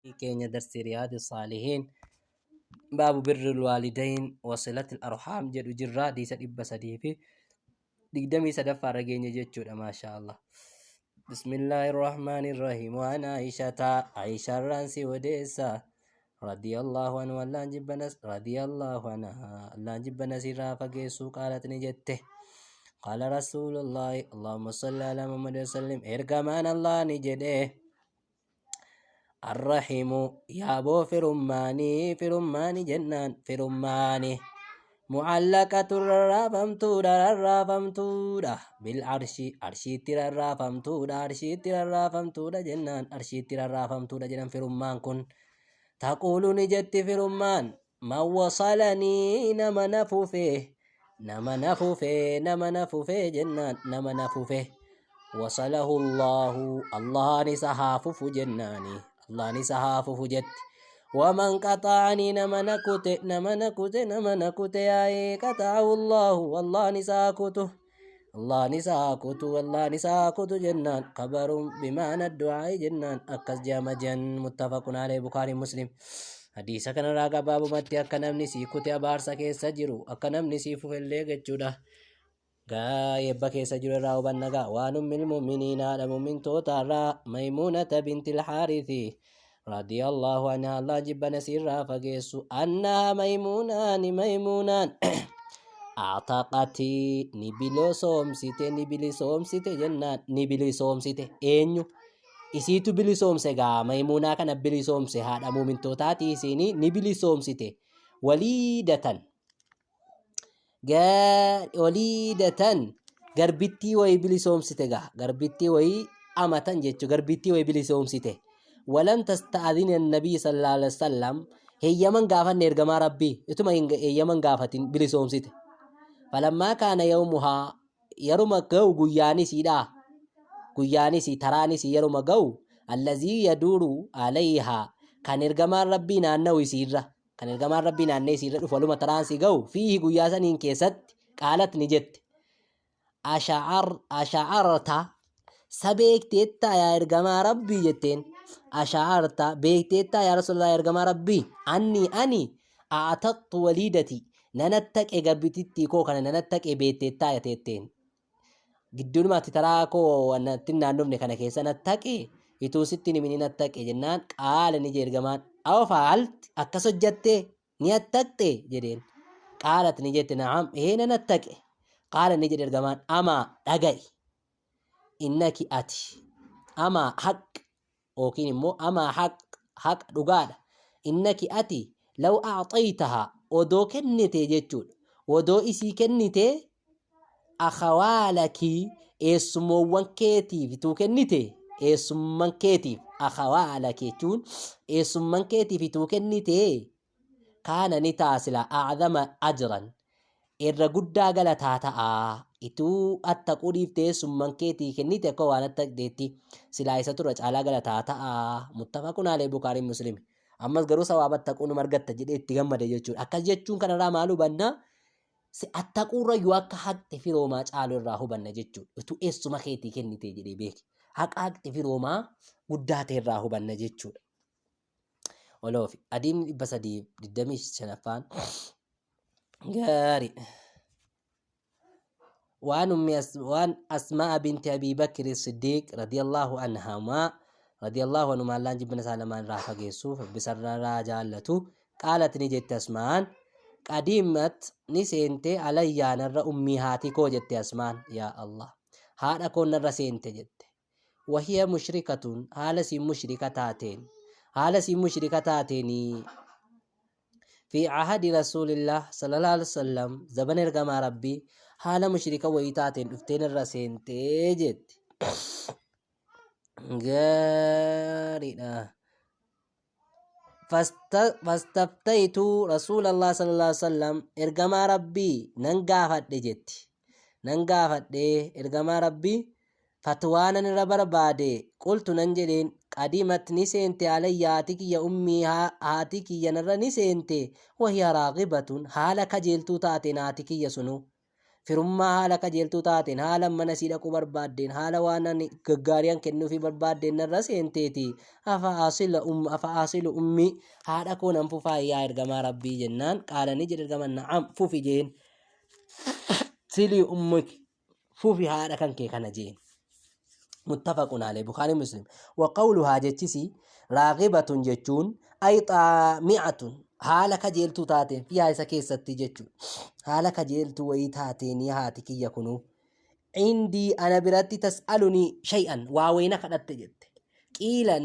Keenya darsi Riyaadi Saalihiin baabu birril waalidayn wasilatil arhaam jedhu jirra. Hadiisa 323ffaarra geenye jechuudha. Maashaa Allah. Bismillaahi Rahmaani Rahiim. Waan Aishataa, Aishaarraan si odeessa, radiyallahu anhu, Allaan jibbanas, radiyallahu anha, Allaan jibbanas irraa fageessuu, qaalat ni jette: qaala rasuulullaahi, Allahumma salli ala Muhammad wa sallim, ergamaan Allah ni jedhe: arrahimu, yaaboo firummaanii, firummaani jennaan, firummaani mucallaqatu, rarraafamtuudha, rarraafamtuudha, bil arshi, arshiitti rarraafamtuudha, arshiitti rarraafamtuudha jennaan, arshiitti rarraafamtuudha jedhan. Firummaan kun taquulu, ni jetti firummaan: man wasalanii, nama na fufe, nama na fufe, nama na fufe jennaan, nama na fufe, wasalahu Allahu, Allahan isa haa fufu jennaani, Allahan isa haa fufu jetti. Waman qaxa'anii, nama na kute, nama na kute, nama na kute yaa'ee, qaxa'ahu Allahu, Allahan isa haa kutu, Allahan isa haa kutu, Allahan isa haa kutu jennaan, kabarun bimaana du'aa'i jennaan, akkas jedhama jen. Muttafaqun alayhi, Bukaarii Muslim. Hadiisa kanarraa gabaabumatti akka namni sii kute abaarsa keessa jiru, akka namni sii fufellee jechuudha gaa eebba keessa jiru irraa hubanna gaa. Waan ummil mu'miniin, haadha mu'mintootaarraa, Maymuunata binti Alxaarithi radiyallahu anha, Allah jibbana siirraa fageessu, annaha Maymuunaani, Maymuunaan actaqati, ni bilisoomsite, ni bilisoomsite jennaan, ni bilisoomsite. Eenyu isiitu bilisoomse gaa? Maymuunaa kana bilisoomse, haadha mu'mintootaati isiini. Ni bilisoomsite waliidatan, waliidatan, garbittii wayii bilisoomsite gaa, garbittii wayii, amatan jechuu, garbittii wayii bilisoomsite. Walam tasta'adhin annabii sallallahu alaihi wasallam, heeyyaman gaafanne ergamaa Rabbii, ituma heeyyaman gaafatin bilisoomsite. Falammaa kaana yawmuhaa, yeruma ga'u guyyaanisiidha, guyyaanisii taraanisii yeruma ga'u, allazii yaduuru alayhaa, kan ergamaan Rabbii naanna'u isiirra, kan ergamaan Rabbii naannee isiirra dhufu, waluma taraansii ga'u, fiihi, guyyaa saniin keessatti, qaalat, ni jette: asha'arta, sa beekteettaa yaa ergamaa Rabbii jetteen. Asha'arta, beekteettaa yaa Rasulallah, yaa ergamaa Rabbii, anni ani a'taqtu waliidati, nanattaqe, garbitittii koo kana nanattaqe, beekteettaa jetteen. Gidduunumaatti taraa koo natti naannofne kana keessa nattaqe, ituu sitti himini nattaqe jennaan, qaala, ni jee ergamaan: awa fa'alt, akkas hojjatte, ni attaqxe jedheen. Qaalat, ni jette: na'am, ee, nan attaqe. Qaala, ni jedhe ergamaan: amaa, dhaga'i, innaki, ati, amaa haq, yookiin immoo amaa haq, haqa, dhugaadha, innaki, ati, law a'xaytaha, odoo kennite jechuudha, odoo isii kennite, akhawaalaki, eessumoowwan keetiif ituu kennite, eessumman keetiif, akhawaalaki jechuun eessumman keetiif ituu kennite, kaana, ni ta'a sila, a'zama ajran, irra guddaa galataa ta'a. Ituu attaquu dhiiftee eessumman keetii kennite, akka waan attaqdeetti silaa isa tura caalaa galataa ta'a. Muttafaqun alayhi, Bukaariin Muslimi. Ammas garuu sawaaba attaquu numa argatta jedhee itti gammade jechuudha. Akkas jechuun kanarraa maal hubanna? Si attaquurra yoo akka haqxi firoomaa caalu irraa hubanna jechuudha. Utuu eessuma keetii kennitee jedhee beeki. Haqa haqxi firoomaa guddaa ta'e irraa hubanna jechuudha. Oloofi adiin 325ffaan gaarii. Waan ummi waan Asmaa binti Abii Bakri Siddiiq radiyallahu anhamaa, radiyallahu anhumaa, Allaan jibbina isaa lamaan irraa fageessuuf bisarraa jaallatu, qaalat, ni jette Asmaan: qadimat, ni seente, alayyaa, narra, ummii, haati koo jette Asmaan. Yaa Allah, haadha koo narra seente jette. Wahiya mushrikatun, haala isiin mushrika taateen, haala isiin mushrika taateenii, fi ahadi rasuulillah sallallahu alaihi wasallam, zabana ergamaa Rabbii, haala mushrika wayii taateen dhufteen irra seentee jetti. Gaariidha. Fastaftaytu rasuulallah sallallahu alaihi wasallam, ergamaa Rabbii nan gaafadhe jetti. Nan gaafadhe ergamaa Rabbii, fatwaa nan irra barbaade. Qultu, nan jedheen: qadimat, ni seente, alayya, haati kiyya, ummii, haati kiyya narra ni seente, wahiya raaqibatun, haala kajeeltuu taateen haati kiyya sunu. Firummaa haala kajeeltuu taateen, haala mana sii dhaquu barbaaddeen, haala waan ani gaggaariyan kennuufii barbaaddeen narra seenteeti. Afa asilu ummi, haadha koo nan fufaa yaa ergamaa Rabbii jennaan, qaala ni jedhe ergamaan, na'am, fufi jeen. Silii ummiki, fufi haadha kan kee kana jeen. Muttafaqun alayhi, Bukhari Muslim. Wa qawluhaa, jechisi raaqibatun jechuun, ay xaami'atun, haala kajeeltuu taateen, fiihaa isa keessatti jechuudha. Haala kajeeltuu wayii taateen haati kiyya kunuu cindii ana biratti, tas'alunii shay'an, waa wayina kadhatte jette. Qiila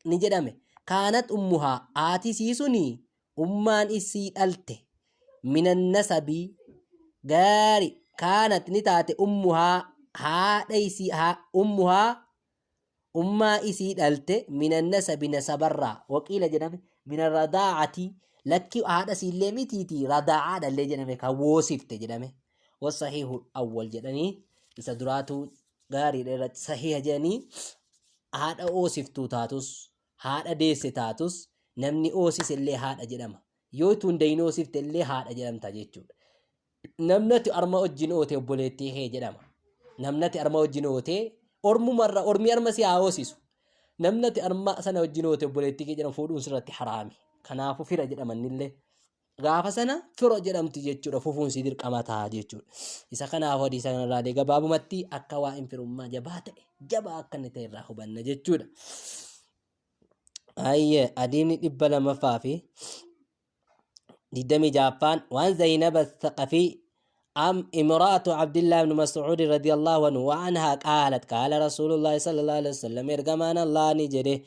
ni jedhame, kaanat ummuhaa, haati isii suni, ummaan isii dhalte, minan nasabii gaari, kaanat ni taate, ummuhaa haadha isii, ummuhaa ummaa isii dhalte, minan nasabi nasabarraa. Waqiila jedhame, mina radaacati, lakki haadha isiillee mitiiti, radaacaadhallee jedhame, kan woosifte jedhame. Wasahiihu awwal jedhanii, isa duraatu gaariidha irratti sahiha jedhanii. Haadha oosiftuu taatus, haadha deesse taatus, namni oosise illee haadha jedhama. Yoo utuu hin dahin oosifte illee haadha jedhamta jechuudha. Namni ati arma wajjin oote obboleettii kee jedhama. Namni ati arma wajjin oote, ormumarra ormi arma si haa oosisu. Namni ati arma sana wajjin oote obboleettii kee jedhama, fuudhuun sirratti haraami. Kanaafuu fira jedhamannillee. Gaafa sana fira jedhamti jechuudha, fufuun si dirqama ta'a jechuudha. Isa kanaaf hadiisa kanarraalee gabaabumatti akka waa'een firummaa jabaa ta'e, jabaa akka inni ta'e irraa hubanna jechuudha. Ayyee, hadiisni 226ffaan, waan Zaynab Thaqafii أم امرأة عبد الله بن مسعود رضي الله عنه وعنها قالت: قال رسول الله صلى الله عليه وسلم، إرجمان الله نجده،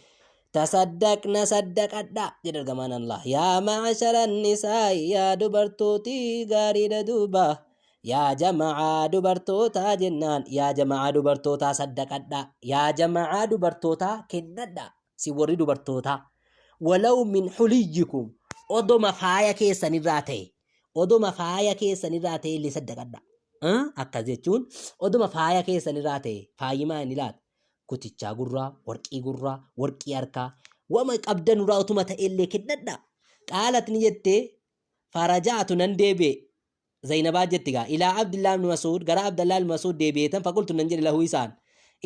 تصدقنا صدقدا jedhe ergamaan Allah. Yaa ma'ashara nisaa, yaa dubartootii gaariidha duuba, yaa jama'aa dubartootaa jennaan, yaa jama'aa dubartootaa saddaqadha, yaa jama'aa dubartootaa kennadha, si warri dubartootaa, walaw min huliyyikum, odoma faaya keessanirraa ta'e, odoma faaya keessanirraa ta'e illee saddaqadha. Akkas jechuun odoma faaya keessanirraa ta'e, faayyi maa inni laata? Kutichaa gurraa, warqii gurraa, warqii harkaa, wama qabdanurraa utuma ta'e illee kennadha. Qaalat ni jettee, faraja'atu nan deebi'e. Zaynabaa jetti gaa, ilaa Abdullah ibn Mas'ud, gara Abdullah ibn Mas'ud deebi'eetan, faqultu nan jedhe, lahu isaan,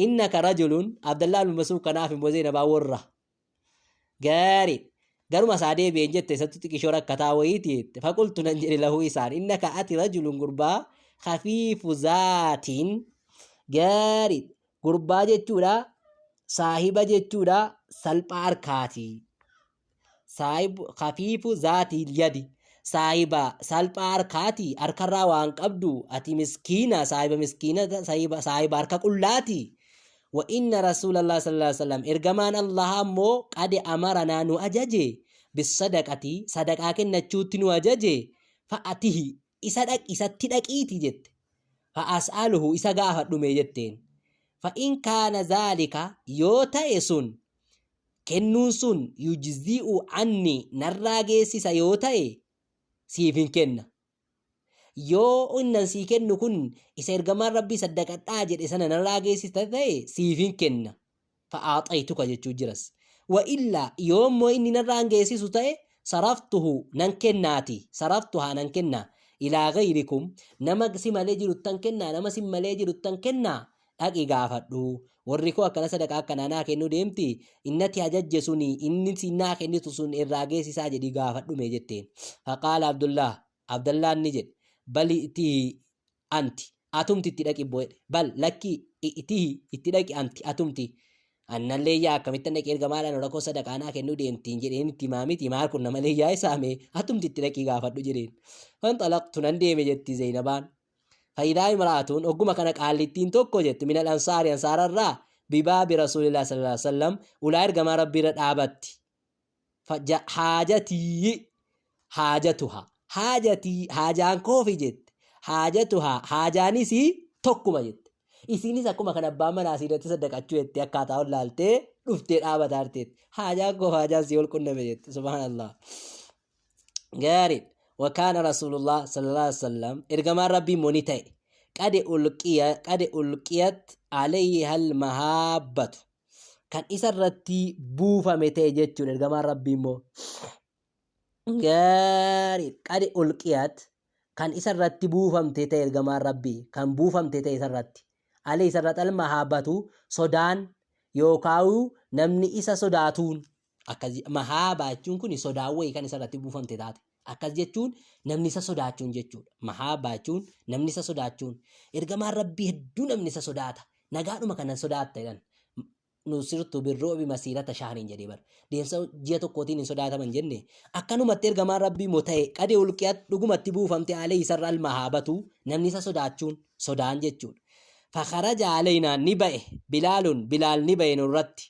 innaka rajulun. Abdullah ibn Mas'ud kanaaf immoo Zaynabaa warra gaarii garuma isaa deebi'een jette, isattu xiqishoo rakkataa wayiiti jette. Faqultu nan jedhe, lahu isaan, innaka ati, rajulun gurbaa, khafiifu zaatiin, gaarii gurbaa jechuudha, saahiba jechuudha, salphaa harkaati, saahibu khafiifu zaatii yadi, saahiba salphaa harkaati, harkarraa waan qabdu, ati miskiina, saahiba miskiina, saahiba saahiba harka qullaati. Wa inna rasuulallah sallallahu alaihi wasallam, ergamaan Allah ammoo, qad amaranaa nu ajaje, bisadaqati, sadaqaa kennachuutti nu ajaje. Fa'atihi, isa dhaq, isatti dhaqiiti jette, fa'as'aluhu, isa gaafadhu mee jetteen. Fa'in kaana zaalika, yoo ta'e sun kennuun sun, yujzi'u anni, narraa geessisa yoo ta'e, siif hin kenna. Yoo innan sii kennu kun isa ergamaan Rabbii saddaqadhaa jedhe sana narraa geessisa ta'e, siif hin kenna. Fa'aaxaytuka jechuu jiras. Wa illaa, yoo immoo inni narraa hin geessisu ta'e, saraftuhu nan kennaati, saraftuhaa nan kennaa, ilaa gayrikum, nama si malee jiruttan kennaa, nama si malee jiruttan kennaa. Dhaqi gaafadhu, warri koo akkana sadaqaa akkanaa naa kennuu deemti, innati ajajje suni inni si naa kennitu sun irraa geessisaa jedhii gaafadhu mee jetteen. Faqaala Abdullah, Abdallaan ni jedhe, bal itihi anti, atumti itti dhaqi jedhe. Bal lakkii, itihi itti dhaqi, anti atumti. Annallee yaa akkamittan dhaqee ergamaadhaan rakkoo sadaqaa naa kennuu deemtiin jedheen itti himaa miti, maal kun nama leeyyaa isaame, atumti itti dhaqii gaafadhu jedheen. Fanxalaqtu nan deeme jetti Zeynabaan. Fa'idaa imra'atuun, ogguma kana qaallittiin tokko jetti, minal ansaari, ansaararraa, bibaabi rasuulillah sallallahu alaihi wasallam, ulaa ergamaa Rabbii irra dhaabatti. Haajatii haajatuha, haajatii haajaan koofi jette, haajatuha haajaanis tokkuma jette. Isiinis akkuma kan abbaan manaa asii irratti saddaqachuu jette, akkaataa ol laaltee dhuftee dhaabataa jirteetti. Haajaan koof haajaan sii ol qunname jette, subhaanallah. Gaarii. Wakaana Rasuulullah sallallahu alaihi wasallam, ergamaan Rabbii immoo ni ta'e, qad ulqiyat alayhi hal mahaabbatu, kan isa irratti buufame ta'e jechuudha ergamaan Rabbii immoo. Gaarii. Qad ulqiyat Kan isa irratti buufamte ta'e ergamaan Rabbii kan buufamte ta'e isa irratti alee isa irratti almahaabatu sodaan yookaa'u namni isa sodaatuun akkas mahaabaa jechuun kun sodaan wayii kan isa irratti buufamte taate akkas jechuun namni isa sodaachuun jechuudha. Mahaabaa jechuun namni isa sodaachuun ergamaan Rabbii hedduu namni isa sodaata nagaadhuma kanan sodaatta jedhan nusirtu birru'bi masiirata shahriin jedhee bar deemsa ji'a tokkootiin hin sodaataman jenne akkanumatti ergamaan Rabbii immoo ta'e qadee ulqiyat dhugumatti buufamte alee isarra almahaabatu namni isa sodaachuun sodaan jechuudha. Fakaraja aleynaa ni ba'e Bilaalun Bilaal ni ba'e nurratti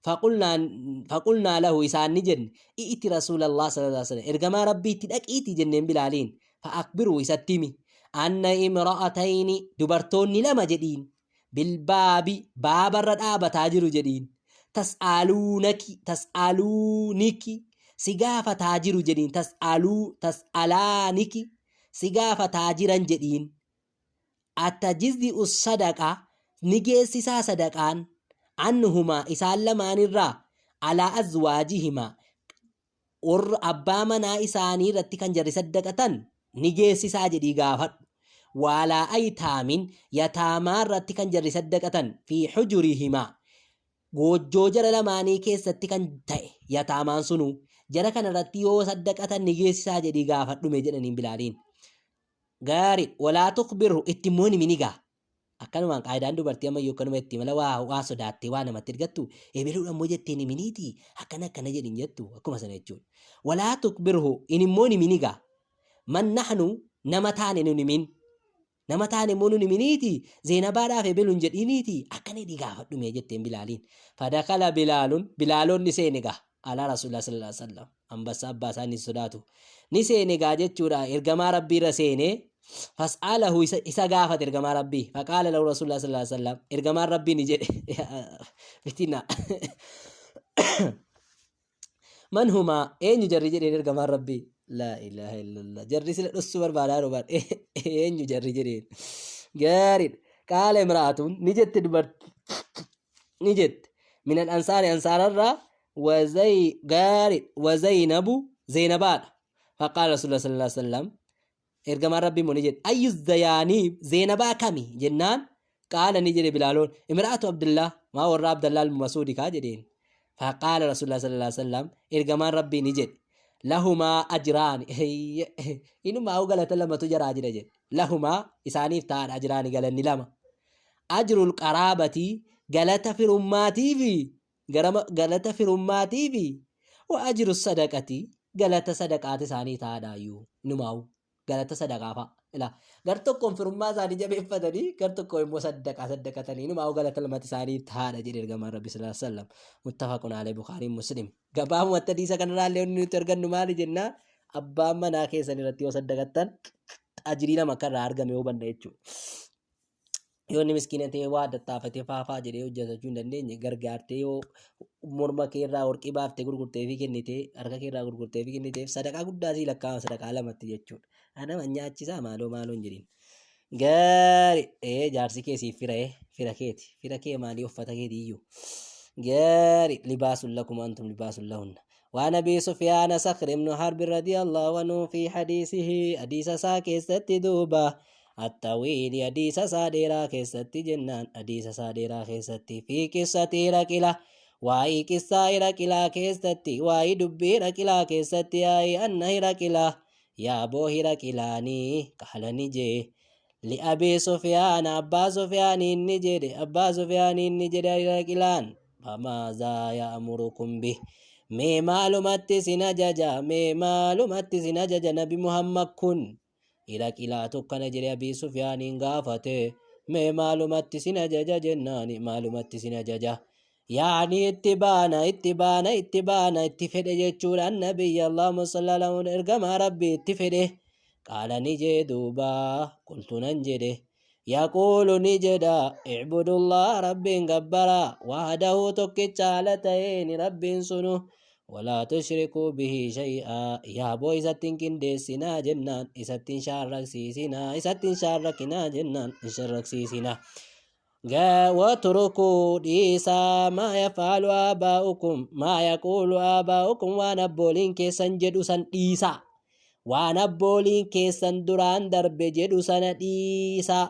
faqulnaa lahu isaan ni jenne i'iti rasuulallah sallallahu alaihi wasallam ergamaa Rabbiitti dhaqiitii jenneen Bilaaliin fa'akbiruu isatti himi anna imra'atayni dubartoonni lama jedhiin bilbaabi baabarra dhaabataa jiru jedhiin tas'aluunaki tas'aluuniki si gaafataa jiru jedhiin tas'aluu tas'alaaniki si gaafataa jiran jedhiin atajzi'u sadaqa ni geessisaa sadaqaan anhumaa isaan lamaanirraa alaa azwaajihimaa warra abbaa manaa isaanii irratti kan jarri saddaqatan ni geessisaa jedhii gaafadhu. Waalaa aytaamin yataamaa irratti kan jarri saddaqatan fi hujurihimaa goojjoo jara lamaanii keessatti kan ta'e yataamaan sunuu jara kana irratti yoo saddaqatan ni geessisaa jedhii gaafadhume jedhaniin Bilaaliin. Gaari walaa tukbirhu itti immoo ni minigaa. Akkanumaan qaayidaan dubartii ammayyuu akkanuma itti mala waa waa sodaattee waa namatti ergattu ebeluudha immoo jettee ni miniiti akkana akkana jedhin jettu akkuma sana jechuudha. Walaa tukbirhu in immoo ni minigaa. Man nahnu nama taane nun himin. Nama taane immoo nun himiniiti Zeenabaadhaaf ebelu hin jedhiniiti akkana jedhii gaafadhu mee jetteen Bilaaliin. Fadakala Bilaalun Bilaaloon ni seene gaa alaa Rasuulillah sallallahu alaihi wasallam ambassa abbaa isaa ni sodaatu. Ni seene gaa jechuudha ergamaa Rabbii irra seenee fas'alahu isa gaafate ergamaa Rabbii faqaala lahu Rasuulillah sallallahu alaihi wasallam ergamaan Rabbii ni jedhe fitina. Man humaa eenyu jarri jedheen ergamaan Rabbii laa ilaaha illallah jarri sila dhossuu barbaadaa yeroo baadhe eenyu jarri jedheen gaariidha qaala imra'atuun ni jette dubarti ni jette minal ansaari ansaararraa wazay gaariidha wazaynabu zeynabaadha faqaala rasuulullah sallallahu alaihi wasallam Ergamaan Rabbii immoo ni jedhe, Ayyu zayaaniib, Zeenabaa kami? Jennaan, qaala ni jedhe Bilaaloon, Imra'atu Abdullah, maa warra Abdallah al-Masuudi kaa jedheen. Faqaala Rasuulullah sallallahu alaihi wasallam, ergamaan Rabbii ni jedhe, Lahumaa ajraani, inumaa galata lamatu jaraa jira jedhe. Lahumaa isaaniif ta'aadha ajraani galanni lama. Ajrul qaraabati galata firummaatiifi garama galata firummaatiifi wa ajru sadaqati galata sadaqaati isaanii ta'aadhaayyuu inumaawu galata sadaqaa fa'a ila gar tokkoon firummaa isaanii jabeeffatanii gar tokkoon immoo saddaqaa saddaqatanii inumaawu galata lamatti isaanii ta'aadha jedhe ergamaan rabbi sallallahu alaihi wasallam muttafaqun alayhi Bukhaarii Muslim gabaabumatti hadiisa kanarraa illee wanni nuti argannu maali jennaa abbaan manaa keessan irratti yoo saddaqattan ajrii lama akka irraa argame hubanna jechuudha. Yoo inni miskiina ta'ee waa tattaafatee faafaa jedhee hojjetachuu hin dandeenye gargaartee yoo morma kee irraa warqii baaftee gurgurtee fi kennitee harka kee irraa gurgurtee fi kenniteef sadaqaa guddaa sii lakkaa'ama sadaqaa lamatti jechuudha. Ana nyaachisaa maaloo maaloo hin jedhin. Gaari ee jaarsi kee siif fira ee fira keeti fira kee maalii uffata keeti iyyuu. Gaari libaasun lakum antum libaasun lahunna. Waan Abii Sufyaana Sakhr ibnu Harbi radiyallahu anhu fi hadiisihi hadiisa isaa keessatti duuba attawiili hadiisa isaa dheeraa keessatti jennaan hadiisa isaa dheeraa keessatti fi qissati Hiraqila waa'ii qissaa Hiraqilaa keessatti waa'ii dubbii Hiraqilaa keessatti yaa'ii anna Hiraqila yaaboo Hiraqilaanii qaala ni jee li'abii Sufyaana abbaa Sufyaaniin ni jedhe abbaa Sufyaaniin ni jedhe Hiraqilaan Famaazaa ya'murukum bih mee maalumatti isin ajaja mee maalumatti isin ajaja nabi Muhammad kun Hiraqilaatu akkana jedhe Abii Sufyaaniin gaafate mee maalumatti isin ajaja jennaani maalumatti isin ajaja yaani itti baana itti baana itti baana itti fedhe jechuudha annabiyya Allahumma salli ala Muhammad ergamaa rabbii itti fedhe qaala ni jee duuba qultu nan jedhe Yaquulu ni jedha, Icbudullaha Rabbiin gabbaraa, wahdahu tokkicha haala ta'een Rabbiin sunu, walaa tushrikuu bihi shay'aa, yaaboo isatti hin qindeessinaa jennaan isatti hin shaarraksiisinaa, isatti hin shaarrakinaa jennaan hin sharraksiisinaa. Watrukuu dhiisaa maa yaf'alu aabaa'ukum maa yaquulu aabaa'ukum waan abbooliin keessan jedhu san dhiisaa. Waan abbooliin keessan duraan darbe jedhu sana dhiisaa.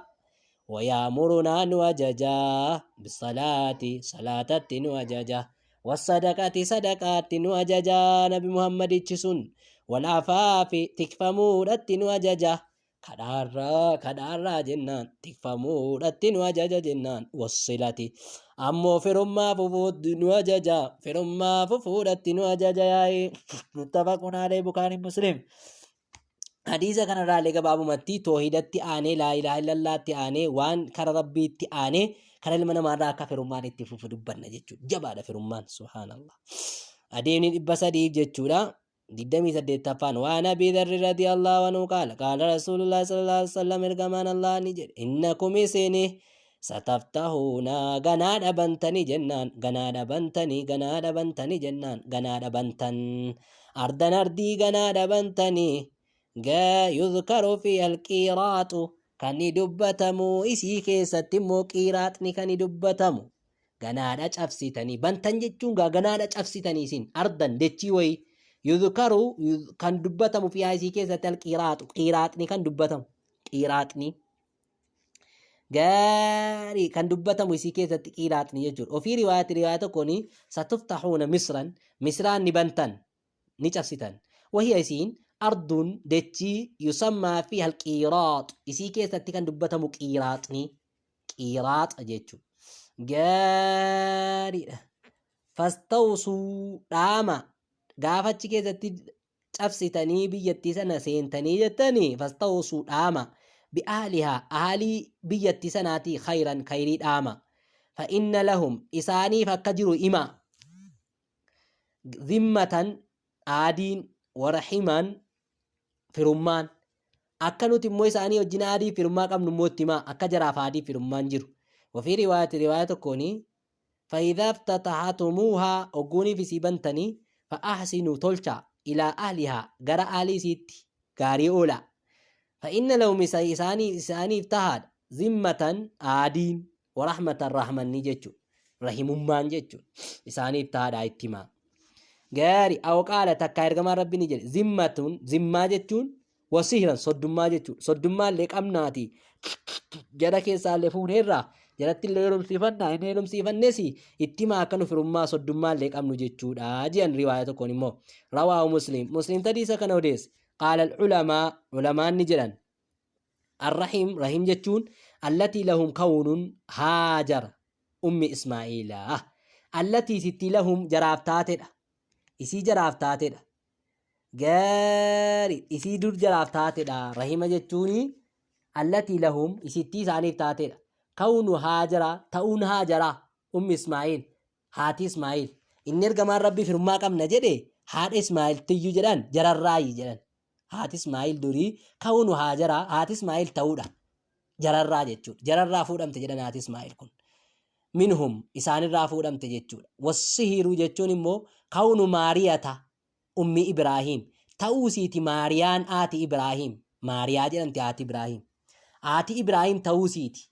Wayaamurunaa nu ajaja, bisalaati salaatatti nu ajaja, wassadaqati sadaqaatti nu ajaja nabi Muhammadichi sun, wal afaafi tikfamuudhatti nu ajaja, kadhaarraa kadhaarraa jennaan tikfamuudhatti nu ajaja jennaan, wassilati ammoo firummaa fufuutti nu ajaja, firummaa fufuudhatti nu ajaja yaa'ii. Muttafaqun alayhi, Bukhari Muslim. Hadiisa kanarraallee gabaabumatti toohidatti aanee, laa ilaaha illallaatti aanee, waan kara rabbiitti aanee, kara ilma namaarraa akka firummaan itti fufu dubbanna jechuudha. Jabaadha firummaan, subhaanallah. Adeemni 300 jechuudha. 28ffaan, waan Abii Dharri radiyallahu anhu qaala qaala Rasuulullah sallallahu alaihi wasallam, ergamaan Allah ni jedhe, innakum isini sataftahuuna ganaa dhabantanii jennaan, ganaa dhabantanii, ganaa dhabantanii jennaan, ganaa dhabantan ardan ardii ganaa dhabantanii ga yuzkaru fi alqiiraaxu kan ni dubbatamu isii keessatti immoo qiiraaxni kan ni dubbatamu ganaadha cabsitanii bantan jechuun gaa ganaadha cabsitanii isin ardan dechii wayii yuzkaru kan dubbatamu fi isii keessatti alqiiraaxu qiiraaxni kan dubbatamu qiiraaxni gaarii kan dubbatamu isii keessatti qiiraaxni jechuudha. Ofii riwaayati riwaaya tokkoon satuftahuuna misran misraan ni bantan ni cabsitan. Wahiya isiin arduun dechii yusammaa fi alqiiraax isii keessatti kan dubbatamu qiiraaxni qiiraaxa jechuudha. Gaariidha. Fastawsuu dhaama gaafa achi keessatti cabsitanii biyyattii sana seentanii jettanii fastawsuu dhaama bi'ahlihaa ahalii biyyattii sanaatii khayran khayrii dhaama fa inna lahum isaaniif akka jiru ima zimmatan aadiin warahiman firummaan akka nuti immoo isaanii wajjin aadii firummaa qabnu immoo itti himaa akka jaraaf aadii firummaan jiru. Wafii riwaayati riwaaya tokkooni فإذا افتتحتموها ogguuniif isii bantanii فأحسنوا tolchaa إلى أهلها gara ahlii isiitti gaarii oolaa فإن لهم isaaniif tahaadha ذمة aadiin ورحمة rahmanni jechuudha rahimummaan jechuudha isaaniif tahaadha itti himaa. Gaari aw qaala takkaa ergamaan rabbi ni jedhe zimmatun zimmaa jechuun wasihran soddummaa jechuudha. Soddummaa illee qabnaati jara keessaa illee fuuneerraa jaratti illee heerumsiifannaa hin heerumsiifannes itti himaa akka nu firummaa soddummaa illee qabnu jechuudha jedhan. Riwaaya tokkoon immoo rawaahu Muslim, Muslim tadiisa kana odeesse. Qaala ulamaa ulamaan ni jedhan arrahim rahim jechuun allatii lahum kawunun haajara ummi ismaa'iila allatii sittii lahum jaraaf taatedha isii jaraaf taatedha. Gaari isii dur jaraaf taatedha. Rahima jechuun allatii lahum isittii isaaniif taatedha. Kawnu haajara ta'uun haajara ummi ismaa'iil haati ismaa'iil inni ergamaan rabbii firummaa qabna jedhe haadha ismaa'iil tiyyu jedhan jararraayi jedhan. Haati ismaa'iil durii kawnu haajara haati ismaa'iil ta'uudha jararraa jechuudha. Jararraa fuudhamte jedhan haati ismaa'iil kun minhum isaanirraa fuudhamte jechuudha. Wassihiiruu jechuun immoo kawnu maariyata ummi Ibraahiim ta'uu isiiti. Maariyaan haati Ibraahiim Maariyaa jedhamti. Haati Ibraahiim haati Ibraahiim ta'uu isiiti.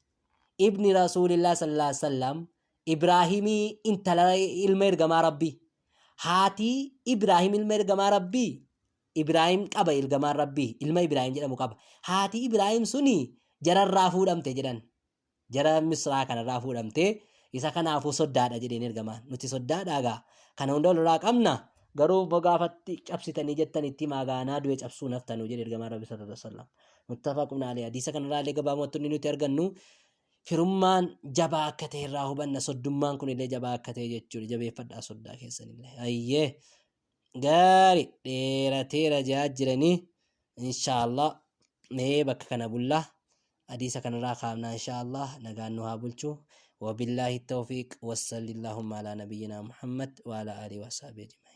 Ibni Rasuulillah sallallahu alaihi wasallam Ibraahimii intala ilma ergamaa rabbii haati Ibraahim ilma ergamaa rabbii Ibraahim qaba. Ergamaan rabbii ilma Ibraahim jedhamu qaba. Haati Ibraahim suni jararraa fuudhamte jedhan, jara Misraa kanarraa fuudhamte. Isa kanaafuu soddaadha jedheen ergamaan. Nuti soddaadhaa gaa kana hunda walirraa qabna garuu immoo gaafatti cabsitanii jettan itti himaa gaanaa du'e cabsuu naftanuu jedhe ergamaan rabbi sallallahu alaihi wasallam. Muttafaqun alayhi. Hadiisa kanarraa illee gabaabumatti nuti argannu firummaan jabaa akka ta'e irraa hubanna. Soddummaan kun illee jabaa akka ta'e jechuudha. Jabeeffadhaa soddaa keessanillee. Ayyee gaari dheerateera jaa jiranii. Inshaallah mee bakka kana bulla hadiisa kanarraa kaafnaa. Inshaallah nagaan nu haa bulchu. Wabillaahi tawfiiq wassalli allahumma alaa nabiyyinaa Muhammad wa alaa aalihi wa sahbihi ajma'in.